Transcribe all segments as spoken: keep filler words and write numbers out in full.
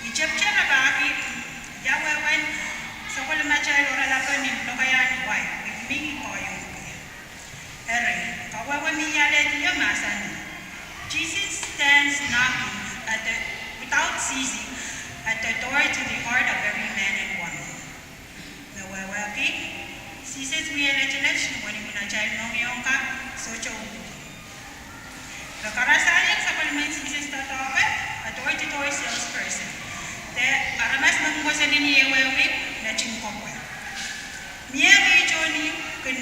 I tepte rapahki ia wehwehn sapwellimatail oaralap en lokaiahn wai me I kohieng. Eri, kawehwe me I alehdi mahsanih, Jesus stands knocking at the, without ceasing at the door to the heart of every man and woman. Me wehwehki, Sises wia letelet ni wenihmw en atail mohngiong ka, sohte uhdi. Re karasaiong sapwellimen Sises doadoahk, a door-to-door salesperson, de aramas me mwomwohdiso ni ehuehu netin kepwe. Mie kei tohn ih kin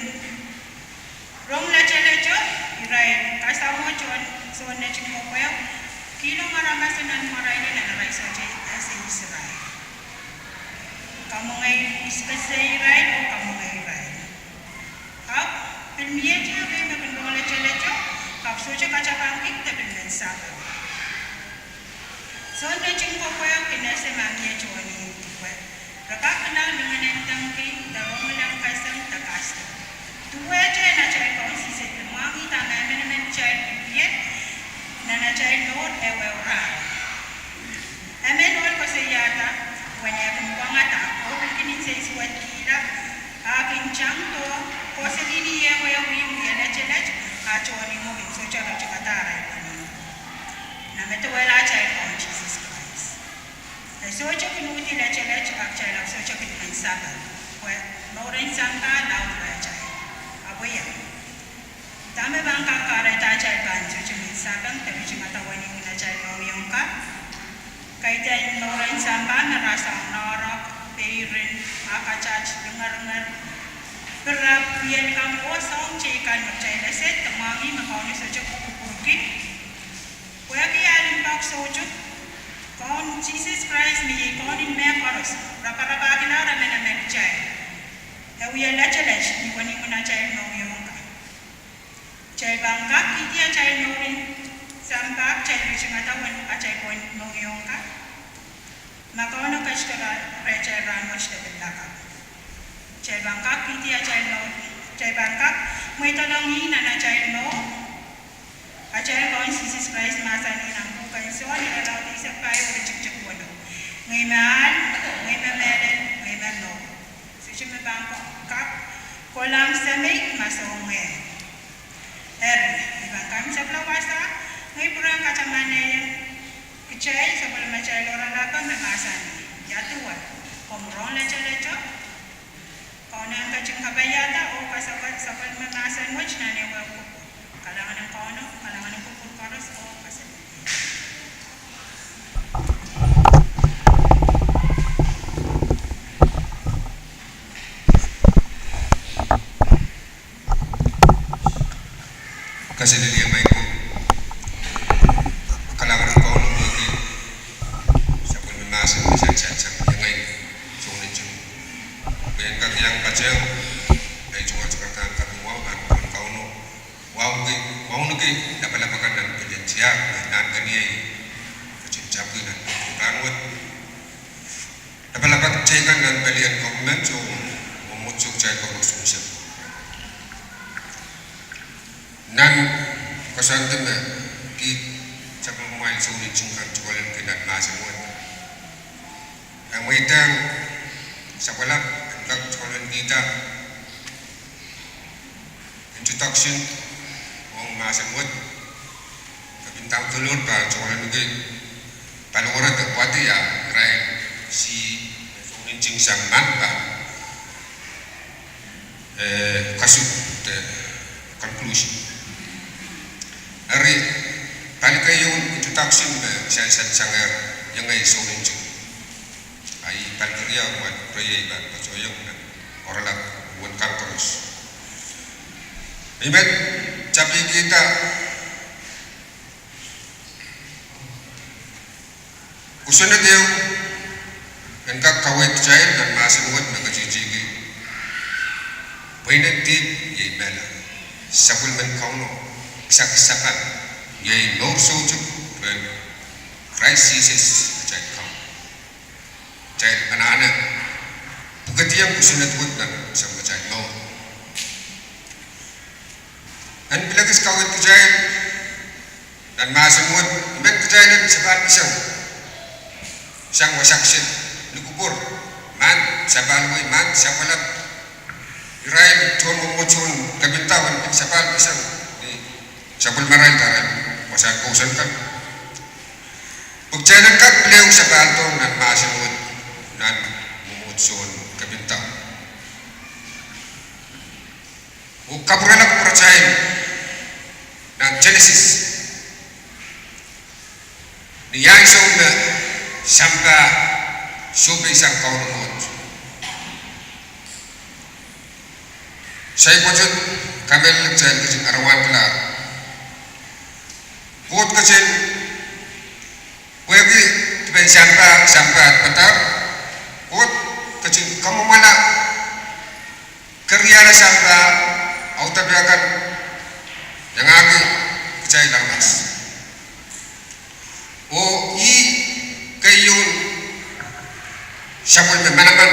rong leteleto, irail kasamwo tohn soun netin kepwe, kihlong aramas nan imwarail nan arail sohte ese Israel. Kamwengei, ese Israel oh kamwengei irail. Ahpw pil mie teikan me kin rong leteleto, ahpw sohte katapan kihda pil men sapeng. Soun netin kepwe kin ese ma mie tohn ih, duwe re kak kilang lingenen dengki, de rong leng keseng de kasdo. Duwehte atail Kaun Sises pil mwahngih dahme emenemen kitail pil wia nan atail mour ehuehu rahn. Emen ohl koasoiahda, uwen eh kin pwangada, oh pil kin nsensuwedkihla, a kin tang doh, koasoanehdi ehuehu ih wia letelet, a tohn ih mwo kin sohte rotikada arail wenihmw. Nan medewehla atail Kaun Sises Krais, e sohte kin uhdi letelet, ahpw kitail ahpw sohte kin men sapeng, pwe mouren sampah laud rehtail. Ahpw ia, dahme pahn kak kahrehda atail pahn sohte men sapeng de ritingada wenihmw en atail mohngiong ka? Kaidehn mouren sampah me rasehng noahrok, peirin, akatat, ringeringer, pirap, piel kan oh soahng teikan me kitail ese de mwahngih me Kauno sohte kupwurki. Pwehki ah limpoak soutuk, Kaun Sises Krais me iei Kaun en mehkoaros, raparapahkilahr emenemen kitail. E wia letelet ni wenihmw en atail mohngiong ka. Kitail pahn kak kihdi atail mouren sampah, kitail ritingada atail pwon mohngiong ka? Ma Kauno ketido rehtail rahn wet de pil lakapw, kitail pahn kak kihdi atail mour, kitail pahn kak mweidalong ih nan atail mour? Atail Kaun Sises Krais mahsanih nan pwuhken Sohn irelaud eisek pahieu, iretikitik weneu: Ngehi me ahl, ngehi me mehlel, ngehi me mour. Sohte me pahn kak kolahng Semei ma soh ngehi. Eri, I pahn kaimwisekla wasa, ngehi pwurehng katamanahieng kitail sapwellimatail oaralap me mahsanih: Ia duwe, komw rong leteleto? Kauno en ketin kapaiada oh kasapwal sapwellime mahsen wet nan ehuehu kupwur. Kalahngan en Kauno, kalahngan en kupwur koaros oh kasapwal. Kaselehlie Michael. Kalahngan en Kauno pwehki sapwellime mahsen me sansal sang iengei soun nting. Pwe en kak iang patehng, ei tungoal tikitik kan kaping wahu, pahn kupwuren Kauno. Wauneki, wauneki lapalap akan nan pelien tiahk, me nan keniei ketin tapwih nan pwuhk rahnwet. Lapalap akan teikan nan pelien government oh mwomwohdiso kitail koaros unsek. Nan koasoandi me kiht sapwellimamwail soun nting kan tukwalen ki nan mahsen wet, e mweidehng sapwalap en kak tukwalenkihda introduction ong mahsen wet. Kepin dahmw douluhl pahn tukwalenkihda paliwar de pwehki ah irail, si, soun nting sang nan pahn eh, kasik de conclusion. Eri, pali keieun introduction me sansal sangehr iengei soun nting. Ahi pali keriau me I pahn koasoiong nan oaralap uwen kan koaros. I men tapihkihda kosonned ehu en kak kaweid kitail nan mahsen wet me ketihtihki: Pweinen dihp iei mehla. Sapwellimen Kauno, kisakis sapan, iei mour soutuk rehn Krais Sises atail Kaun. Kitail anahne pwukediong kosonned wet nan sapwellime mour. En pil ekis kaweid kitail nan mahsen wet, I men kitail en sapahl miseng. sang wasa kiset ni kupwur, mahn sapahl wei, mahn sapahl ahpw irail tohn mwomwohdiso en kepinda wen pil sapahl kisang ni sapwellimarail, irail wasa kousoan kan. Pwe kitail en kak pil ehu sapahl dohng nan mahsen wet, nan mwomwohdiso en kepinda. Oh kapwurala kupwuratail nan Senesis, ni ansou me sampah sohpeisang Kauno Koht. Sai pwoatet kamehlele kitail ketin arawankilahr. Koht ketin, pwehki dipen sampah, sampah padahr, Koht ketin kamwomwala keriahla sampah audepe kan, iangahki kitail aramas. Oh ih keieun sapwellime manaman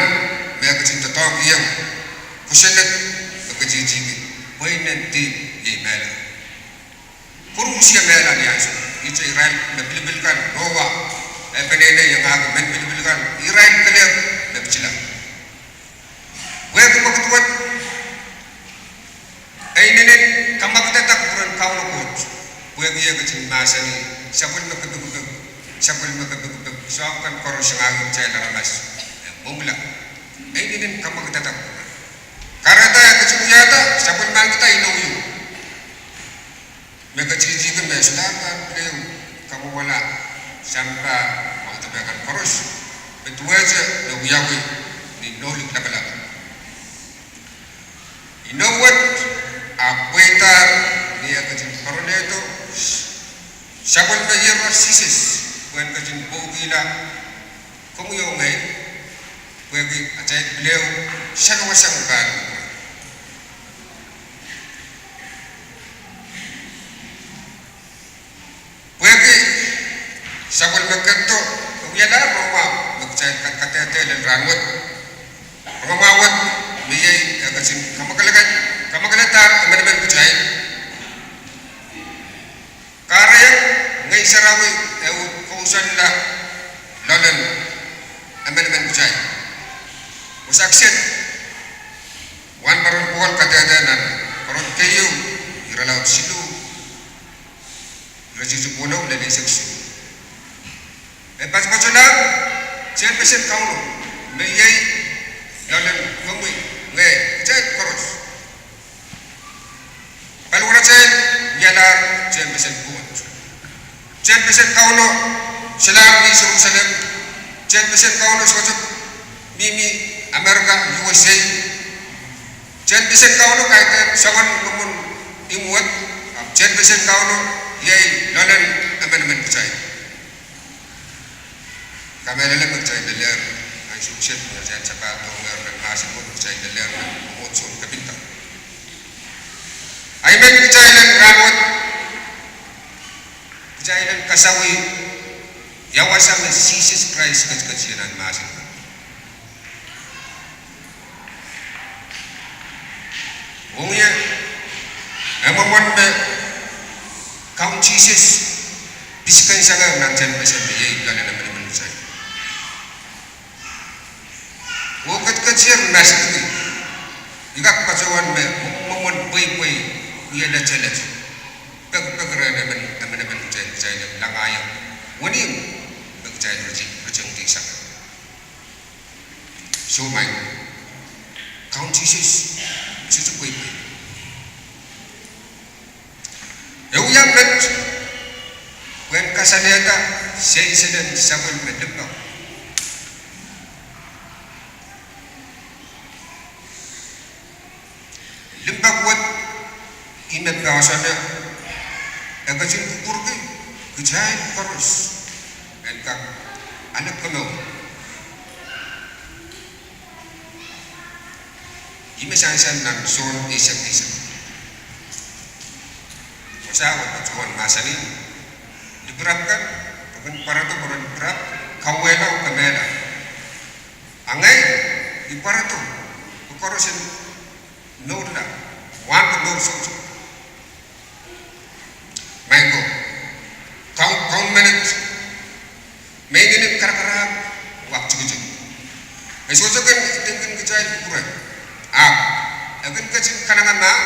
me e ketin doadoahngkihong kosonned me ketikihdi, pweinen dihp iei mehla. Koaruhsie mehla ni ansou, ihte irail me pilipil kan, Noah, eh, peneinei, iangahki mehn pilipil kan, irail kelehpw me pitila. Pwehki mwekid wet, e inenen kamwekidada kupwuren Kauno Koht, pwehki e ketin mahsanih, sapwellime kepikipik, sapwellime kepikipik, soahng kan koaros iangahki kitail aramas, eh, mwomwila. E inenen kamwekidada kupwuren. Kahrehda e ketin wiahda sapwellimankihda inou ieu me ketikihdi me solahr pahn pil ehu kamwomwala sampah audepe kan koaros, me duwehte me wiawi ni Nohlik Lapalap. Inou wet ahpw pweidahr ni e ketin poaronehdo sapwellime ieros Sises, pwehn ketin pwoukihla, komwi oh ngehi, pwehki atail pil ehu salongosang pahn kupwur. Pwehki sapwellime ketido, e wialahr rongamwahu me kitail kadkadehde lel rahnwet. Rongamwahu wet me iei e ketin kamwakelekad, kamwakelehdahr emenemen kitail. Kahrehiong Ngehn Sarawi e uhd kousoanla loalen emenemen kitail. Wasa kiset, Wahnparon Pohl kadehde nan Korint keieu, irelaud siluh, iretikitik weneu lel eisek isuh. E patopato tehnpesen Kauno me iei loalen komwi, ngehi, kitail koaros. Paliwaratail wialahr tehnpesen Koht. Tehnpesen Kauno solahr mi Serusalem. Tehnpesen Kauno sohte mihmi Amerika, U S A. Tehnpesen Kauno kaidehn soangen mwomwen imwet. Ahpw tehnpesen Kauno iei loalen emenemen kitail. Kamehlele me kitail lelehr ansou kiset, me kitail sapahl dohngehr nan mahsen wet, kitail lelehr nan mwomwohdiso en kepinda. Ahi men kitail en rahnwet, kitail en kasawih ia wasa me Sises Krais ketiketier nan mahsen wet. Ong ie, e mwomwen me Kaun Sises pisikensang nan tehnpesen me iei loalen emenemen kitail. Oh ketiketier maski, I kak patohwan me mwomwen pweipwei, wie letelet, pekipeki rehn emen, emenemen kitail, kitail en langahiong wenihmw me kitail riteng, ritengkihsang. Soh, maing, Kaun Sises sohte pweipwei. E wia met pwehn kasalehda selselen sapwellime limpoak. Limpoak wet, ih me poahsoane, e ketin kupwurki kitail koaros en kak ale komour. Ih me sansal nan Sohn eisek eisek. Wasa wet patohwan mahsanih, lipirap kan, re kin pwarodo pwe re lipirap, kauwehla oh kemehla. A ngehi, I pwarodo pwe koaros en mourla, wahnpoaron soutuk. Maing ko, Kaun, Kaun menet, me inenen karakarahk, Ahpw e kin ketin kanengamah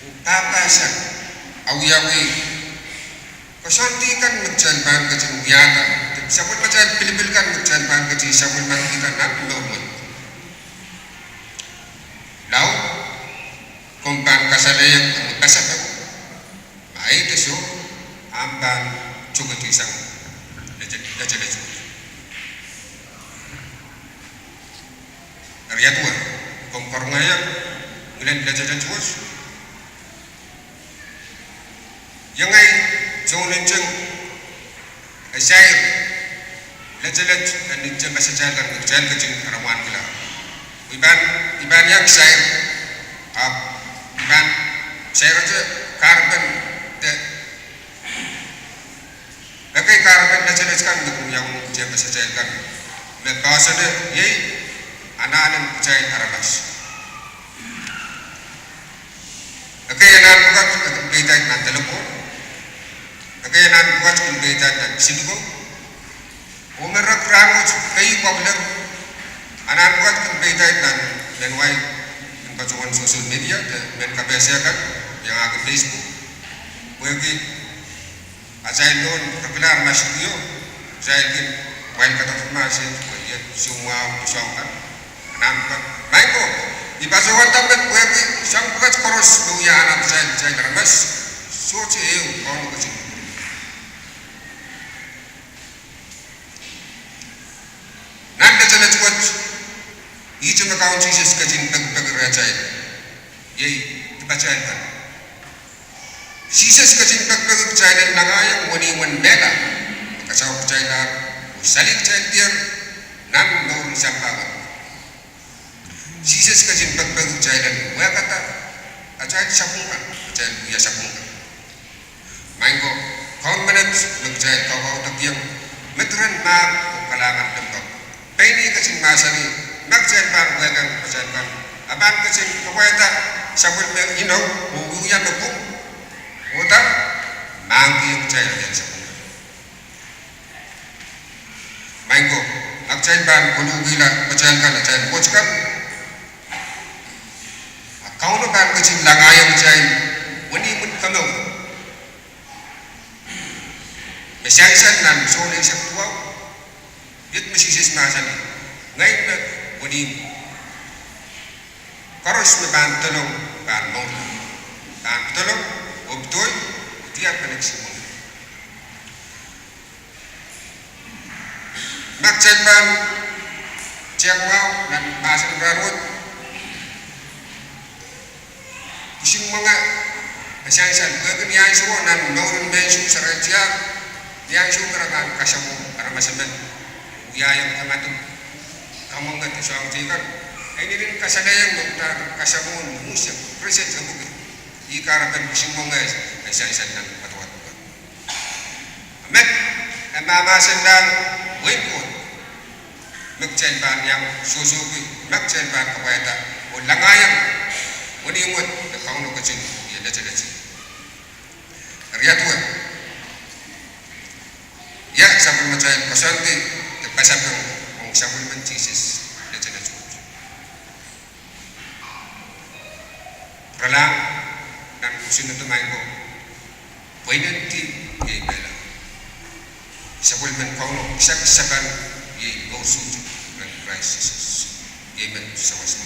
oh pahpahsang, awiawih koasoandi kan me kitail pahn ketin wiahda, de sapwellimatail pilipil kan me kitail pahn ketin sapwellimaniki nan mour wet. Lao, komw pahn kasalehiong omw pasapeng, ma eite soh, ahmw pahn tokedihsang letelet wet. Eri ia duwe, komw karongehiong ngilen letelet wet? Iengei sounenteng e sair letelet en ntingdi pasatail kan me kitail ketin karamwahnkihla? I pahn, I pahn iang sair, ahpw I pahn sairete kahrepen de ekei kahrepen letelet kan me kin wiawi ntingdi pasatail kan, me poahsoane iei anahnen kitail aramas. Ekei anahn pwukat e kin peidek nan delepwohn. Ekei anahn pwukat kin peidek nan siluko. Oh me rek rahnwet keieu pwoakiler, anahn pwukat kin peidek nan mehn wai, mehn patohwan social media, de mehn kapehse kan, iangahki Facebook. Pwehki atail nohn rekila aramas duwe, kitail kin pwail kadafo mahsen, pwe ie soumwahu soahng kan. Anahn pwukat, maing ko, I patohwanda me pwehki soahng pwukat koaros me wia anahn kitail, kitail aramas, sohte ehu Kauno ketin. Nan letelet wet, ihte me Kaun Sises ketin pekipeki rehtail, iei dipatail kan. Sises ketin pekipeki kitail en langahiong wenihmwen mehla, me kasawih kitail ahr, oh salih kitail diar nan mouren sampah wet. Sises ketin pekipeki kitail en wehkada atail sapwung kan, atail wia sapwung kan. Maing ko, kaun menet me kitail kaukaudekihong, me diren mahk oh kalahngan limpoak. Pein ih ketin mahsanih, ma kitail pahn wehkiong atail kan, a pahn ketin kapwaiada sapwellime inou oh wiewia me pwung, oh da, mahkikihong kitail atail sapwung kan. Maing ko, ma kitail pahn koluhkihla atail kan, atail wet kan, a Kauno pahn ketin langahiong kitail wenihmwen komour me sansal nan Sohn eisek duwau, iet me Sises mahsanih, ngehi me wenihmw. Koaros me pahn dolong pahn mourla, pahn pedolong oh pedohi, oh diar peneinei mwenge. Ma kitail pahn tehk mwahu nan mahsen en rahnwet, pwisin mwenge e sansal, pwehki ni ansouo nan mouren mehn Suhs arail tiahk, ni ansouo me re pahn kasamwo aramas emen, wiahiong kamadipw, kamwenge de soahng teikan, e inenen kasalehiong me uhdahn kasamwohn mwuhs, present, epwiki. Ih kahrepen pwisin mwenge e sansal nan poadoapoad pwukat. Met, e mahmahsenlahng wehin Koht me kitail pahn iang sohsohki, me kitail pahn kapwaiada oh langahiong wenihmwen me Kauno ketin wia letelet. Eri ia duwe, ia sapwellimatail koasoandi de pasapeng ong sapwellimen Sises letelet wet? Pwuralahng nan kosonnedo, maing ko, pweinen dihp iei mehla. Sapwellimen Kauno kisakisapan iei mour suhtu rehn Krais Sises. Iei met sawas.